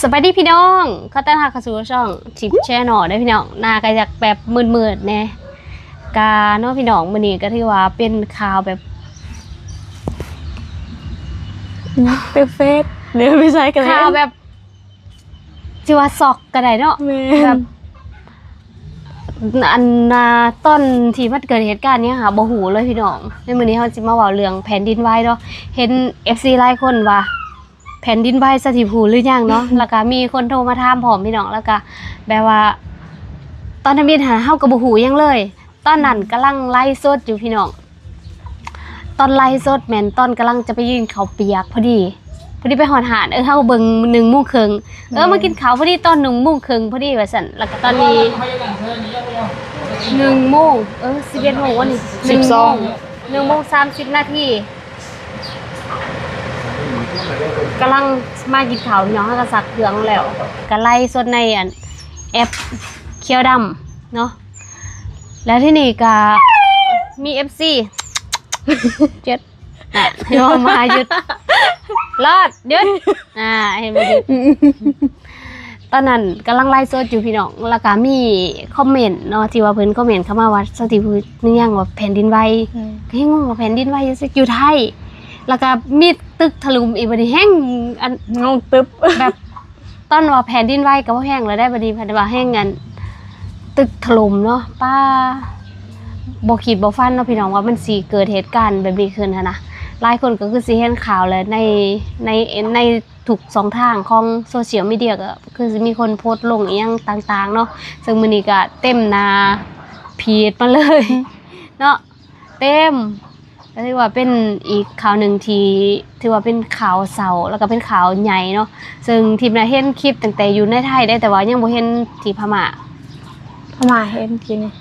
ສະບາຍດີພີ່ນ້ອງ ຂໍຕ້ອນຮັບເຂົ້າສູ່ຊ່ອງ Tip Channel ເດີພີ່ນ້ອງ. ໜ້າກໍຢາກແບບມືດໆແດ່ ກະເນາະພີ່ນ້ອງ ມື້ນີ້ກໍຖືວ່າເປັນຂ່າວແບບ ເປັນເຟສ ຫຼືໄປໃສກໍໄດ້ ຂ່າວແບບ ຊິວ່າຊັອກກໍໄດ້ເນາະ ແມ່ນ ແບບ ອັນນ່າ ຕອນທີ່ມັນເກີດເຫດການຫຍັງຫາບໍ່ຮູ້ເລີຍພີ່ນ້ອງ. ໃນມື້ນີ້ເຮົາຊິມາເວົ້າເລື່ອງແຜ່ນດິນໄຫວເນາະ ເຫັນເອັຟຊີຫຼາຍຄົນວ່າ ແຜ່ນດິນໄຫວສະຖິບຫູຫຼືຍັງເນາະ ແລ້ວກະມີຄົນໂທມາຖາມພ້ອມພີ່ນ້ອງ ແລ້ວກະແບບວ່າ ຕອນທຳອິດຫັ້ນເຮົາກໍບໍ່ຮູ້ຫຍັງເລີຍ. ຕອນນັ້ນກຳລັງໄລຟ໌ສົດຢູ່ພີ່ນ້ອງ ຕອນໄລຟ໌ສົດແມ່ນຕອນກຳລັງຈະໄປກິນເຂົ້າປຽກພໍດີ ພໍດີໄປຮອດຮ້ານ ເອີ ເຮົາເບິ່ງໜຶ່ງໂມງເຄິ່ງ ເອີ ແມ່ນ ມາກິນເຂົ້າພໍດີຕອນໜຶ່ງໂມງເຄິ່ງພໍດີວ່າຊັ້ນ. ແລ້ວກະຕອນນີ້ໜຶ່ງໂມງ ເອີ ສິບເອັດໂມງ ວັນນີ້ ສິບສອງ ໜຶ່ງໂມງ ໜຶ່ງໂມງສາມສິບນາທີ ກຳລັງມາກິນເຂົ້າພີ່ນ້ອງ ເຮົາກໍຊັກເຄື່ອງແລ້ວ ກໍໄລຟ໌ສົດໃນອັນແອັບຂຽວດຳເນາະ. ແລ້ວທີນີ້ກໍມີເອັຟຊີ ເຈັດ ອ່ະ ໃຫ້ເວົ້າມາ ຢຸດ ລອດ ຢຸດ ອ່າ ເຫັນບໍ່ ຢຸດ. ຕອນນັ້ນກຳລັງໄລຟ໌ສົດຢູ່ພີ່ນ້ອງ ແລ້ວກະມີຄອມເມັນເນາະ ທີ່ວ່າເພິ່ນຄອມເມັນເຂົ້າມາວ່າ ສາວທິບ ເປັນຫຍັງວ່າແຜ່ນດິນໄຫວ ອືມ ກໍແຮງງົງວ່າແຜ່ນດິນໄຫວຢູ່ໃສ ຢູ່ໄທ ແລ້ວກະມີຕຶກຖະຫຼົ່ມອີກ ບັດນີ້ແຮງອັນ ງົງຕຶບ ແບບ ຕອນວ່າແຜ່ນດິນໄຫວກໍບໍ່ແຮງແລ້ວໄດ໋ ບັດນີ້ພັດວ່າແຮງອັນຕຶກຖະຫຼົ່ມເນາະ ປ້າ ບໍ່ຄິດບໍ່ຝັນເນາະພີ່ນ້ອງ ວ່າມັນຊິເກີດເຫດການແບບນີ້ຂຶ້ນຫັ້ນນະ. ຫຼາຍຄົນກໍຄືຊິເຫັນຂ່າວແຫຼະ ໃນ ໃນ ໃນທຸກຊ່ອງທາງຂອງໂຊຊຽວມີເດຍ ກໍຄືຊິມີຄົນໂພສລົງອີ່ຫຍັງຕ່າງໆເນາະ ເຊິ່ງມື້ນີ້ກໍເຕັມໜ້າຟີດມາເລີຍເນາະ ເຕັມ ກໍຖືວ່າເປັນອີກຂ່າວໜຶ່ງທີ່ຖືວ່າເປັນຂ່າວເສົ້າ ແລ້ວກໍເປັນຂ່າວໃຫຍ່ເນາະ ເຊິ່ງທິບນະເຫັນຄລິບຕັ້ງແຕ່ຢູ່ໃນໄທໄດ໋ ແຕ່ວ່າຍັງບໍ່ເຫັນທີ່ພະມ້າ ພະມ້າເຫັນທີ່ນີ້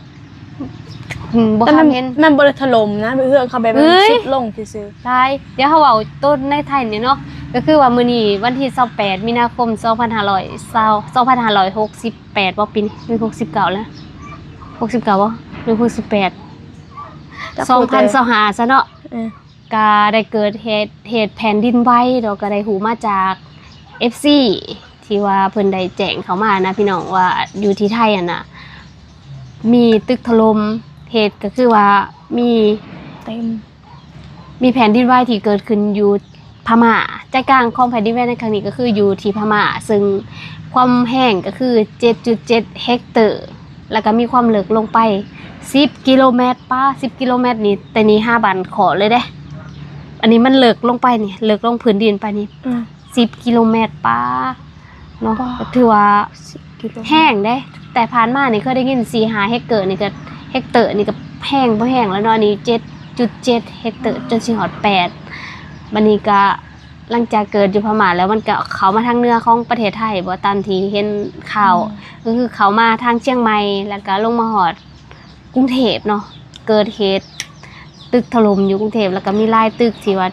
ອືມ ບໍ່ທັນເຫັນ ມັນບໍ່ໄດ້ຖະຫຼົ່ມນະ ເຮືອນເຂົາແບບ ເອີຍ ມັນຊຸດລົງຊື່ໆ. ຕາຍ ດຽວເຮົາເວົ້າໂຕໃນໄທນີ້ເນາະ ກໍຄືວ່າມື້ນີ້ວັນທີຊາວແປດ ມີນາຄົມ ສອງພັນຫ້າຮ້ອຍຊາວ ສອງພັນຫ້າຮ້ອຍຫົກສິບແປດ ບໍ່ ປີນີ້ ຫຼື ຫົກສິບເກົ້າແລ້ວ ຫົກສິບເກົ້າບໍ່ ຫຼື ຫົກສິບແປດ ສອງພັນຊາວຫ້າຊະເນາະ ເອີ ກະໄດ້ເກີດເຫດ ເຫດແຜ່ນດິນໄຫວເນາະ ກະໄດ້ຮູ້ມາຈາກເອັຟຊີ ທີ່ວ່າເພິ່ນໄດ້ແຈ້ງເຂົ້າມານະພີ່ນ້ອງ ວ່າຢູ່ທີ່ໄທຫັ້ນນະ ມີຕຶກຖະຫຼົ່ມ ເຫດກໍຄືວ່າມີ ເຕັມ ມີແຜ່ນດິນໄຫວທີ່ເກີດຂຶ້ນຢູ່ພະມ້າ ໃຈກາງຂອງແຜ່ນດິນໄຫວໃນຄັ້ງນີ້ກໍຄືຢູ່ທີ່ພະມ້າ ເຊິ່ງຄວາມແຮງກໍຄືເຈັດຈຸດເຈັດເຮັກເຕີ ແລ້ວກໍມີຄວາມເລິກລົງໄປສິບກິໂລແມັດ ປ້າ ສິບກິໂລແມັດນີ້ ແຕ່ນີ້ຫາບ້ານຂໍເລີຍເດ້ ອັນນີ້ມັນເລິກລົງໄປນີ້ ເລິກລົງພື້ນດິນໄປນີ້ ອືມ ສິບກິໂລແມັດ ປ້າ ເນາະ ປ້າ ກໍຖືວ່າ ສິບກິໂລແມັດ ແຮງເດ້ ແຕ່ຜ່ານມານີ້ເຄີຍໄດ້ຍິນສີ່ຫ້າເຮັກເຕີນີ້ກໍ ເຮັກເຕີນີ້ກໍແຮງບໍ່ແຮງແລ້ວເນາະ ອັນນີ້ເຈັດຈຸດເຈັດເຮັກເຕີ ອືມ ຈົນຊິຮອດແປດ ບັດນີ້ກໍ ຫຼັງຈາກເກີດຢູ່ພະມ້າແລ້ວ ມັນກໍເຂົ້າມາທາງເໜືອຂອງປະເທດໄທບໍ ຕາມທີ່ເຫັນຂ່າວ ອືມ ກໍຄືເຂົ້າມາທາງຊຽງໃໝ່ ແລ້ວກໍລົງມາຮອດກຸງເທບເນາະ ເກີດເຫດຕຶກຖະຫຼົ່ມຢູ່ກຸງເທບ ແລ້ວກໍມີຫຼາຍຕຶກທີ່ວ່າ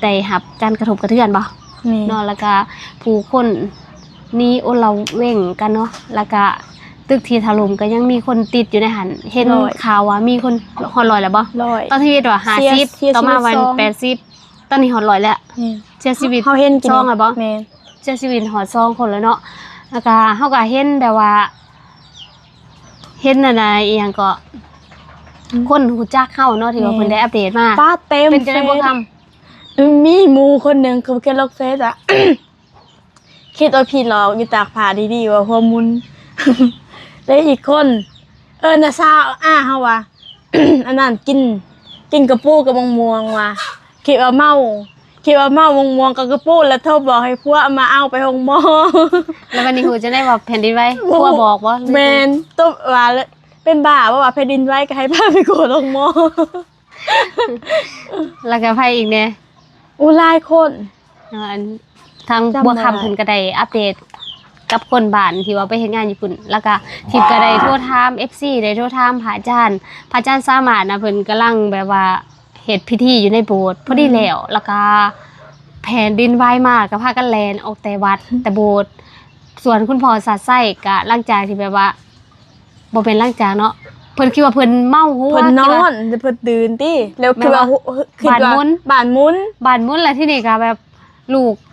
ໄດ້ຮັບການກະທົບກະເທືອນບໍ ແມ່ນ ເນາະ ແລ້ວກໍຜູ້ຄົນໜີໂອລະເວງກັນເນາະ ແລ້ວກໍຕຶກທີ່ຖະຫຼົ່ມກໍຍັງມີຄົນຕິດຢູ່ໃນຫັ້ນ ເຫັນ ຮ້ອຍ ຂ່າວວ່າມີຄົນ ຮອດຮ້ອຍແລ້ວບໍ ຮ້ອຍ ຕອນທຳອິດວ່າຫ້າສິບ ເສຍ ເສຍຊີວິດ ຕໍ່ມາວັນ ສອງ ແປດສິບ ຕອນນີ້ຮອດຮ້ອຍແລ້ວ ແມ່ນ ເສຍຊີວິດ ເຮົາເຫັນກິນ ສອງແລ້ວບໍ ແມ່ນ ເສຍຊີວິດຮອດສອງຄົນແລ້ວເນາະ ແລ້ວກະເຮົາກະເຫັນແບບວ່າ ເຫັນອັນໃດ ອີ່ຫຍັງເກາະ ອືມ ຄົນຮູ້ຈັກເຮົາເນາະ ທີ່ວ່າ ແມ່ນ ເພິ່ນໄດ້ອັບເດດມາ ປ້າ ເຕັມ ເປັນຈັ່ງໃດ ເຟສ ບໍ່ຄຳ ມີໝູ່ຄົນໜຶ່ງ ເຂົາຂຽນລົງເຟສອະ ຄິດວ່າຜີຫຼອກ ຢູ່ຕາກຜ້າດີໆ ວ່າຫົວໝຸນ ແລ້ວອີກຄົນ ເອີ ນ້າສາວອ້າເຮົາວ່າ ອັນນັ້ນ ກິນ ກິນກະປູກັບໝາກມ່ວງວ່າ ຄິດວ່າເມົາ ຄິດວ່າເມົາໝາກມ່ວງກັບກະປູ ແລ້ວໂທບອກໃຫ້ຜົວເອົາມາເອົາໄປໂຮງໝໍ ແລ້ວບັດນີ້ຮູ້ຈັ່ງໃດວ່າແຜ່ນດິນໄຫວ ຜົວບອກບໍ່ ຫຼື ແມ່ນ ໂຕວ່າເປັນບ້າບໍ່ ວ່າແຜ່ນດິນໄຫວ ກໍໃຫ້ພາໄປກວດໂຮງໝໍ ແລ້ວກໍໃຜອີກແດ່? ໂອ້ ຫຼາຍຄົນ ເນາະ ອັນທາງບົວຄຳເພິ່ນກໍໄດ້ອັບເດດກັບຄົນບ້ານທີ່ວ່າໄປເຮັດງານຢູ່ພຸ້ນ ແລ້ວກໍທິບກໍໄດ້ໂທຖາມເອັຟຊີ ໄດ້ໂທຖາມພະອາຈານ ພະອາຈານສາມາດນະ ເພິ່ນກຳລັງແບບວ່າເຮັດພິທີຢູ່ໃນໂບດ ພໍດີແລ້ວ ແລ້ວກໍແຜ່ນດິນໄຫວມາ ກໍພາກັນແລ່ນອອກແຕ່ວັດ ແຕ່ໂບດ ສ່ວນຄຸນພໍ່ສາດໄຊກໍຫຼັງຈາກທີ່ແບບວ່າ ບໍ່ແມ່ນຫຼັງຈາກເນາະ ເພິ່ນຄິດວ່າເພິ່ນເມົາຫົວ ເພິ່ນນອນ ເພິ່ນຕື່ນຕິ ແລ້ວຄິດວ່າ ຄິດວ່າບ້ານໝຸນ ບ້ານໝຸນ ແລ້ວທີນີ້ກໍແບບລູກ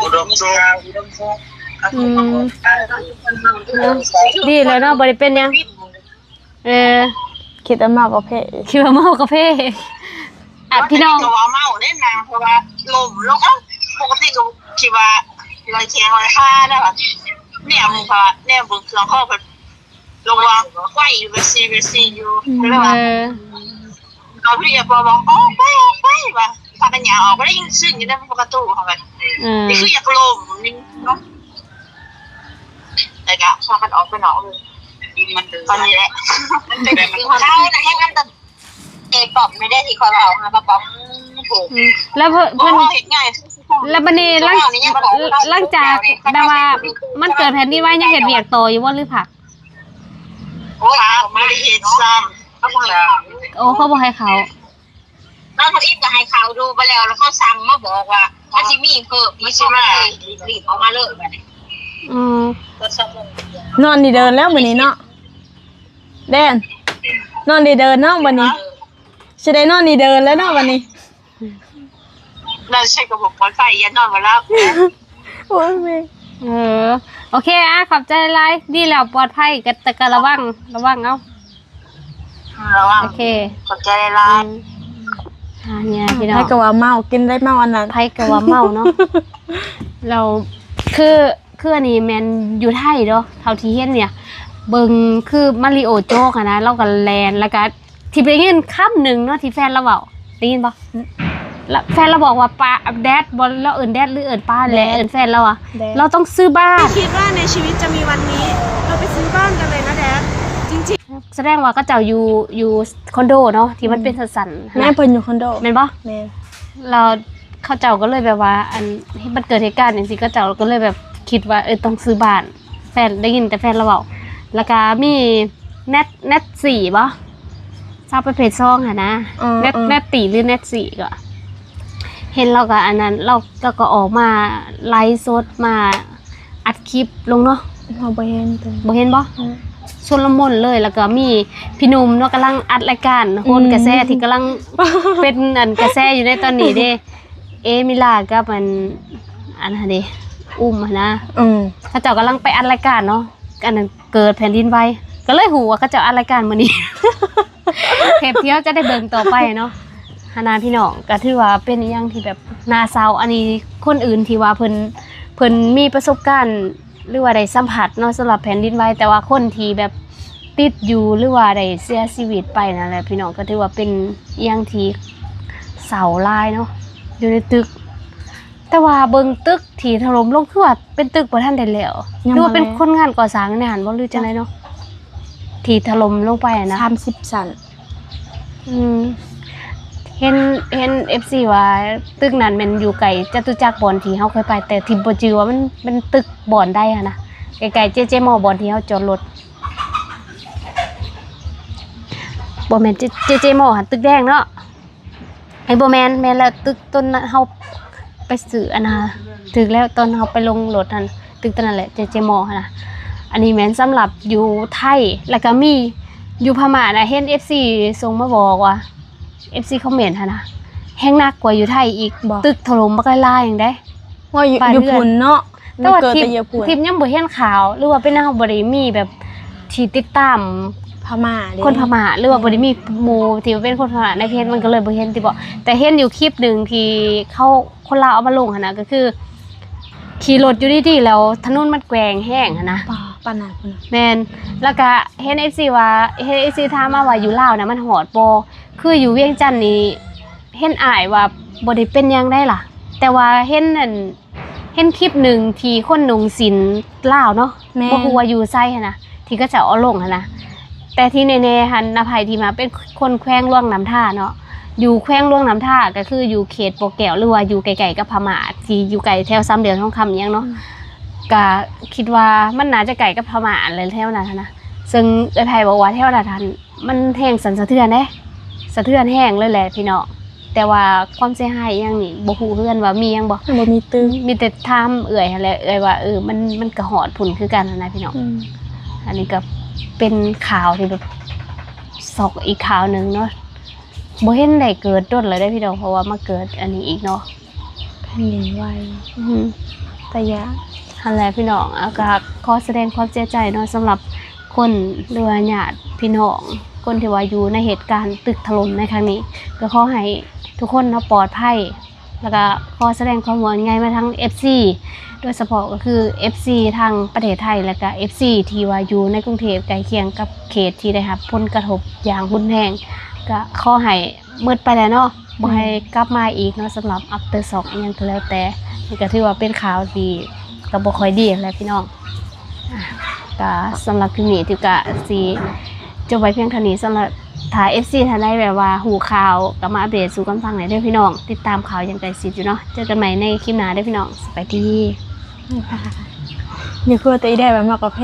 ອຸດົມສຸກ ອືມ ເນາະ ດີແລ້ວເນາະ ບໍ່ໄດ້ເປັນຫຍັງ. ເອີ ຄິດວ່າເມົາກາເຟ ຄິດວ່າເມົາກາເຟ. ອ່ະ ພີ່ນ້ອງ ກໍວ່າເມົາເດ້ນາງ ເພາະວ່າລົ້ມລົງ. ເອົ້າ ປົກກະຕິກໍຄິດວ່າລອຍແຂ້ງລອຍຂາແລ້ວ ແນມ ເພາະວ່າແນມເບິ່ງເຄື່ອງຂອງເພິ່ນ ລະວັງໄຟຢູ່ ເວຊີ ເວຊີຢູ່ ອືມ ກໍເລີຍວ່າ ເອີ ກໍພະດີບອກວ່າ ອອກໄປ ອອກໄປ ວ່າ ພາກັນຍ່າງອອກ ກໍໄດ້ຍິນສຽງຢູ່ໃນປະຕູເຮົາ ແບບ ອືມ ນີ້ຄືຢາກລົມນີ້ເນາະ ແລ້ວກໍພາກັນອອກໄປນອກເລີຍ. ມັນ ຕອນນີ້ແຫຼະ ມັນເປັນແບບ ເຂົານະ ແຮງນຳຕະ ເອປອບນີ້ແຫຼະທີ່ຂ້ອຍເວົ້າຫາປ້າປອມ ອືມ ແລ້ວເພິ່ນ ໂອ້ ເພິ່ນ ເຮັດງ່າຍ ແລ້ວບັດນີ້ຫຼັງ ຫຼັງຈາກແບບວ່າມັນເກີດແຜ່ນດິນໄຫວ ຍັງເຮັດວຽກຕໍ່ຢູ່ບໍ່ ຫຼືພັກ? ໂອ້ຍ ບໍ່ໄດ້ເຮັດຊ້ຳ ເຂົາບໍ່ໃຫ້ເຂົ້າ. ໂອ້ ເຂົາບໍ່ໃຫ້ເຂົ້າ. ນອນທຳອິດກໍໃຫ້ເຂົ້າຢູ່ ບໍ່ແລ້ວ ແລ້ວເຂົາສັ່ງມາບອກວ່າ ມັນຊິມີເພີ່ມ ມັນຊິມາ ລີບອອກມາເລີຍບັດນີ້. ອືມ ນອນດີເດີນແລ້ວມື້ນີ້ເນາະ ແດນ ນອນດີເດີນເນາະບັດນີ້ ຊິໄດ້ນອນດີເດີນແລ້ວເນາະບັດນີ້. ນອນໃສ່ກະບົກປອດໄຟ ຢ້ານນອນບໍ່ຫຼັບ. ໂອ້ຍແມ່ ເອີ ໂອເຄ ອ່ະ ຂອບໃຈຫຼາຍ. ດີແລ້ວ ປອດໄພ ກໍ ແຕ່ກໍລະວັງ ລະວັງເອົາ. ລະວັງ. ໂອເຄ ຂອບໃຈຫຼາຍ. ອືມ ອ່າ ນີ້ພີ່ນ້ອງ ໃຜກໍວ່າເມົາ ກິນໄດ້ເມົາອັນນັ້ນ ໃຜກໍວ່າເມົາເນາະ. ແລ້ວຄື ຄືອັນນີ້ແມ່ນຢູ່ໄທເນາະ ເທົ່າທີ່ເຫັນນີ້ ເບິ່ງຄືມາລິໂອໂຈກຫັ້ນນະ ລາວກໍແລ່ນ ແລ້ວກໍ ທີ່ໄດ້ຍິນຄຳໜຶ່ງເນາະ ທີ່ແຟນລາວເວົ້າ ໄດ້ຍິນບໍ່? ອືມ ລະ ແຟນລາວບອກວ່າ ປາ ແດດ ບໍ່ ລາວເອີ້ນແດດ ຫຼື ເອີ້ນປາແຫຼະ ແດດ ເອີ້ນແຟນລາວວ່າ ແດດ ລາວຕ້ອງຊື້ບ້ານ. ไม่คิดว่าในชีวิตจะมีวันนี้ เราไปซื้อบ้านกันเลยนะแดด จริงๆ ສະແດງວ່າເຂົາເຈົ້າຢູ່ ຢູ່ຄອນໂດເນາະ ທີ່ມັນເປັນ ອືມ ຊັ້ນໆ ແມ່ນ ເພິ່ນຢູ່ຄອນໂດ ແມ່ນບໍ່? ແມ່ນ. ແລ້ວເຂົາເຈົ້າກໍເລີຍແບບວ່າ ອັນ ມັນເກີດເຫດການຈັ່ງຊີ້ ເຂົາເຈົ້າກໍເລີຍແບບຄິດວ່າ ເອີ ຕ້ອງຊື້ບ້ານ. ແຟນ ໄດ້ຍິນແຕ່ແຟນລາວເວົ້າ. ແລ້ວກະມີແນັດ ແນັດສີ່ບໍ? ສາວປະເພດສອງຫັ້ນນະ. ເອີ ແນັດ ເອີ ແນັດສີ່ ຫຼື ແນັດສີ່ກໍ ເຫັນລາວກໍອັນນັ້ນ ລາວ ລາວກໍອອກມາໄລຟ໌ສົດ ມາອັດຄລິບລົງເນາະ. ເຮົາບໍ່ເຫັນຕົວ ບໍ່ເຫັນບໍ? ອືມ ຊຸນລະມຸນເລີຍ. ແລ້ວກໍມີພີ່ໜຸ່ມເນາະ ກຳລັງອັດລາຍການ ໂຫນກະແສ ອືມ ທີ່ກຳລັງເປັນອັນກະແສຢູ່ໃນຕອນນີ້ເດ້. ເອມິລາກັບອັນ ອັນຫັ້ນເດ ອຸ້ມຫັ້ນນະ. ອືມ ເຂົາເຈົ້າກຳລັງໄປອັດລາຍການເນາະ ອັນນັ້ນເກີດແຜ່ນດິນໄຫວ ກໍເລີຍຮູ້ວ່າເຂົາເຈົ້າອັດລາຍການມື້ນີ້ ເທບທີ່ເຮົາຈະໄດ້ເບິ່ງຕໍ່ໄປເນາະ ຫັ້ນນະພີ່ນ້ອງ. ກໍຖືວ່າເປັນອີ່ຫຍັງທີ່ແບບໜ້າເສົ້າ. ອັນນີ້ຄົນອື່ນທີ່ວ່າເພິ່ນ ເພິ່ນມີປະສົບການ ຫຼືວ່າໄດ້ສຳຜັດເນາະ ສຳລັບແຜ່ນດິນໄຫວ ແຕ່ວ່າຄົນທີ່ແບບຕິດຢູ່ ຫຼືວ່າໄດ້ເສຍຊີວິດໄປນັ້ນແຫຼະພີ່ນ້ອງ ກໍຖືວ່າເປັນອີ່ຫຍັງທີ່ເສົ້າຫຼາຍເນາະ ຢູ່ໃນຕຶກ. ແຕ່ວ່າເບິ່ງຕຶກທີ່ຖະຫຼົ່ມລົງ ຄືວ່າເປັນຕຶກບໍ່ທັນໄດ້ແລ້ວ ຍັງບໍ່ ຫຼືວ່າເປັນ ແລ້ວ ຄົນງານກໍ່ສ້າງໃນຫັ້ນບໍ່ ຫຼືຈັ່ງໃດເນາະ ທີ່ຖະຫຼົ່ມລົງໄປນະ ສາມສິບຊັ້ນ. ອືມ ເຫັນ ເຫັນເອັຟຊີວ່າຕຶກນັ້ນແມ່ນຢູ່ໃກ້ຈະຕຸຈັກ ບ່ອນທີ່ເຮົາເຄີຍໄປ ແຕ່ທີ່ບໍ່ຈື່ວ່າມັນ ມັນຕຶກບ່ອນໃດຫັ້ນນະ ໃກ້ໆເຈເຈມໍ ບ່ອນທີ່ເຮົາຈອດລົດ. ບໍ່ແມ່ນເຈເຈມໍຫັ້ນ ຕຶກແດງເນາະ. ເອີ ບໍ່ແມ່ນ ແມ່ນແລ້ວ ຕຶກຕົນນັ້ນ ເຮົາໄປຊື້ອັນນະ ຖືກແລ້ວ ຕອນເຮົາໄປລົງລົດຫັ້ນ ຕຶກຕົນນັ້ນແຫຼະ ເຈເຈມໍຫັ້ນນະ. ອັນນີ້ແມ່ນສຳລັບຢູ່ໄທ ແລ້ວກໍມີຢູ່ພະມ້ານະ ເຫັນເອັຟຊີສົ່ງມາບອກວ່າ ເອັຟຊີຄອມເມັນຫັ້ນນະ ແຮງໜັກກວ່າຢູ່ໄທອີກ ບໍ່ ຕຶກຖະຫຼົ່ມບັກຫຼາຍໆໜຶ່ງເດ້. ວ່າຢູ່ ບ້ານເຮືອນ ຢູ່ພຸ້ນເນາະ ແຕ່ວ່າທິບ ທິບຍັງບໍ່ເຫັນຂ່າວ ຫຼືວ່າເປັນເຮົາບໍ່ໄດ້ມີແບບທີ່ຕິດຕາມພະມ້າເດ້ ຄົນພະມ້າ ຫຼືວ່າ ແມ່ນ ບໍ່ໄດ້ມີໝູ່ທີ່ວ່າເປັນຄົນພະມ້າໃນເພຈ ມັນກໍເລີຍບໍ່ເຫັນຕິບໍ. ແຕ່ເຫັນຢູ່ຄລິບໜຶ່ງທີ່ເຂົາ ຄົນລາວເອົາມາລົງຫັ້ນນະ ກໍຄືຂີ່ລົດຢູ່ດີໆ ແລ້ວຖະໜົນມັນແກວ່ງແຮງຫັ້ນນະ ປາ ປານນັ້ນພຸ້ນນະ. ແມ່ນ ແລ້ວກະເຫັນເອັຟຊີວ່າ ເຫັນເອັຟຊີຖາມມາວ່າຢູ່ລາວນະມັນຮອດບໍ່ ຄືຢູ່ວຽງຈັນນີ້ ເຫັນອ້າຍວ່າບໍ່ໄດ້ເປັນຫຍັງໃດລະ ແຕ່ວ່າເຫັນອັນ ເຫັນຄລິບໜຶ່ງທີ່ຄົນນຸ່ງສິ້ນລາວເນາະ ແມ່ນ ບໍ່ຮູ້ວ່າຢູ່ໃສຫັ້ນນະ ທີ່ເຂົາເຈົ້າເອົາລົງຫັ້ນນະ. ແຕ່ທີ່ແນ່ໆຫັ້ນ ນະໄພທີ່ມາເປັນຄົນແຂວງຫຼວງນ້ຳທາເນາະ ຢູ່ແຂວງຫຼວງນ້ຳທາ ກໍຄືຢູ່ເຂດບໍ່ແກ້ວ ຫຼືວ່າຢູ່ໃກ້ໆກັບພະມ້າ ທີ່ຢູ່ໃກ້ແຖວສາມຫຼ່ຽມທອງຄຳອີ່ຫຍັງເນາະ ອືມ ກໍຄິດວ່າມັນໜ້າຈະໃກ້ກັບພະມ້າຫັ້ນແຫຼະ ແຖວນັ້ນຫັ້ນນະ. ເຊິ່ງເອື້ອຍໄພບອກວ່າແຖວນັ້ນຫັ້ນ ມັນແຮງສັ່ນສະເທືອນເດ້ ສະເທືອນແຮງເລີຍແຫຼະພີ່ນ້ອງ. ແຕ່ວ່າຄວາມເສຍຫາຍອີ່ຫຍັງນີ້ບໍ່ຮູ້ຄືກັນວ່າມີຫຍັງບໍ່ ຍັງບໍ່ມີຕຶກ ມີແຕ່ຖາມເອື້ອຍຫັ້ນແຫຼະ ເອື້ອຍວ່າ ເອີ ມັນ ມັນກະຮອດພຸ້ນຄືກັນຫັ້ນນະພີ່ນ້ອງ. ອືມ ອັນນີ້ກະເປັນຂ່າວທີ່ແບບຊັອກອີກຂ່າວໜຶ່ງເນາະ ບໍ່ເຫັນໄດ້ເກີດດົນແລ້ວເດ້ພີ່ນ້ອງ ເພາະວ່າມາເກີດອັນນີ້ອີກເນາະ. ແຜ່ນດິນໄຫວ ອືມ ຕາຢ້ານຫັ້ນແຫຼະພີ່ນ້ອງ. ອາ ກໍຂໍສະແດງຄວາມເສຍໃຈເນາະ ສຳລັບຄົນ ຫຼືວ່າຍາດພີ່ນ້ອງ ຄົນທີ່ວ່າຢູ່ໃນເຫດການຕຶກຖະຫຼົ່ມໃນຄັ້ງນີ້ ກໍຂໍໃຫ້ທຸກຄົນເນາະປອດໄພ ແລ້ວກໍຂໍສະແດງຄວາມຫ່ວງໃຍມາທາງເອັຟຊີ ໂດຍສະເພາະກໍຄືເອັຟຊີທາງປະເທດໄທ ແລ້ວກໍເອັຟຊີທີ່ວ່າຢູ່ໃນກຸງເທບໃກ້ຄຽງກັບເຂດທີ່ໄດ້ຮັບຜົນກະທົບຢ່າງຮຸນແຮງ ກໍຂໍໃຫ້ ໝົດໄປແລ້ວເນາະ ບໍ່ໃຫ້ ແມ່ນ ກັບມາອີກເນາະ ສຳລັບ aftershock ອີ່ຫຍັງກໍແລ້ວແຕ່. ນີ້ກໍຖືວ່າເປັນຂ່າວທີ່ກໍບໍ່ຄ່ອຍດີຫັ້ນແຫຼະພີ່ນ້ອງ. ອາ ກໍສຳລັບຄລິບນີ້ ຕິວກະຊິຈົບໄວ້ພຽງເທົ່ານີ້. ສຳລັບຖ້າເອັຟຊີທ່ານໃດແບບວ່າຮູ້ຂ່າວ ກໍມາອັບເດດສູ່ກັນຟັງແດ່ເດີພີ່ນ້ອງ. ຕິດຕາມຂ່າວຢ່າງໃກ້ຊິດຢູ່ເນາະ. ເຈີກັນໃໝ່ໃນຄລິບໜ້າເດີພີ່ນ້ອງ. ສະບາຍດີ. ນີ້ຄືແຕ່ອີແດດແບບມັກກາເຟ.